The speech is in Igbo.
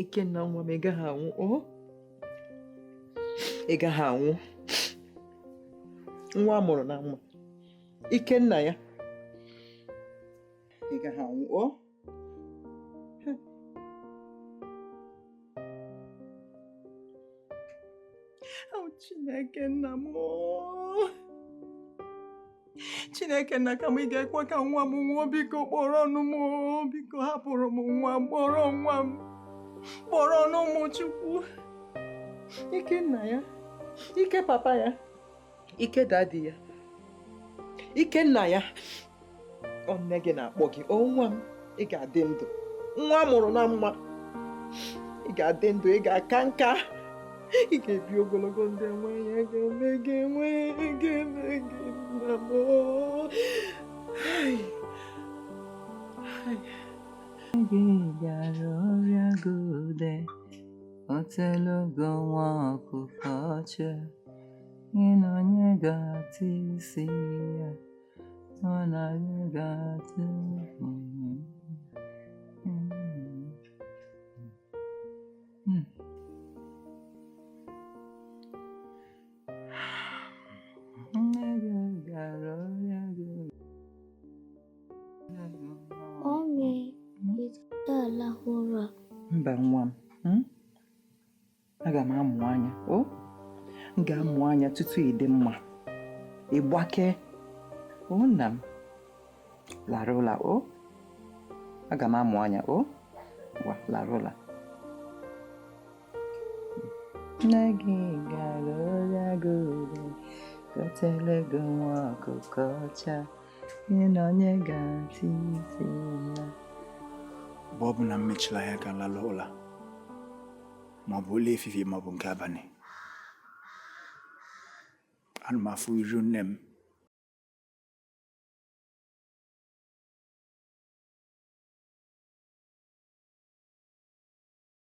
Ikenna nwa m, ị gaghị anwụ o, ị gaghị anwụ. Nwa a mụrụ na mma, Ikenna ya, ị gaghị anwụ o. Chineke nna m, Chineke nna, ka m ị ga-ekwe ka nwa m nwụọ? Biko kpọrọ ọnụ m, biko hapụrụ m nwa m, kpọrọ nwa m, kpọrọ ọnụ m. Chukwu, ike nna ya, ike papa ya, ike daddy ya, ike nna ya, ọ nne gị na-akpọ gị. O nwa m, ị ga-adị ndụ. Nwa a mụrụ na mma, ị ga-adị ndụ, ị ga-aka nka, ị ga-ebi ogologo ndụ. Enwe ihe ga-eme gị, enwe ihe ga-eme gị, nna m. Gị gara ọrịa gode otelogo nwa ọkụkọ ọcha, gị na onye ga-ata isi ya, ọ na gị ga-ata. Nne gị gara ọrịa gode. Mommy, ị ga-alahụ ụra? Mba, nwa m, Aga m amụ anya o, m ga-amụ anya tutu ị dị mma, ị gbakee. O nna m, lara ụla o, aga m amụ anya o. Ngwa, lara ụla. Nne gị gara ọrịa gode gotele gị nwa ọkụkọ ọcha, gị na onye ga-ata isi ya. Mgbe ọbụla m mechiri anya ka lalụ ụla, maọbụ ụla efifie maọbụ nke abalị, ana m afụ iru nne m.